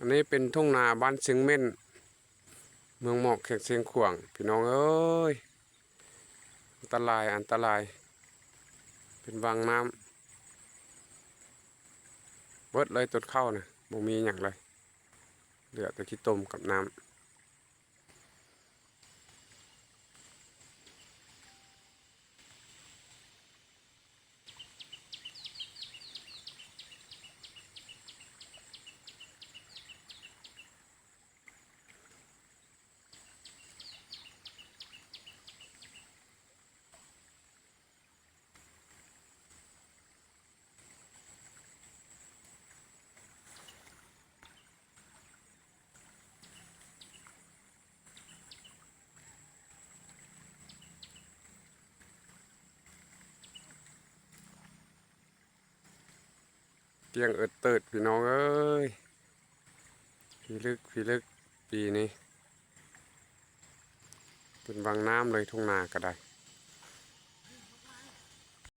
ອັນນີ້ເປັນທົ່ງນາບ້ານຊຽງເໝັ້ນ ເມືອງໝອກ ແຂວງຊຽງຂວາງ ພີ່ນ້ອງເອີຍ. ອັນຕະລາຍ ອັນຕະລາຍ ເປັນວັງນ້ຳ ເບິດເລີຍຕົ້ນເຂົ້ານະ ບໍ່ມີຫຍັງເລີຍ ເຫຼືອແຕ່ຂີ້ຕົມກັບນ້ຳ. ກ້ຽງເອີດເຕີດ ພີ່ນ້ອງເອີຍ ພິລຶກພິລຶກ ປີນີ້ເປັນວັງນ້ຳເລີຍ ທົ່ງນາກະໄດ້.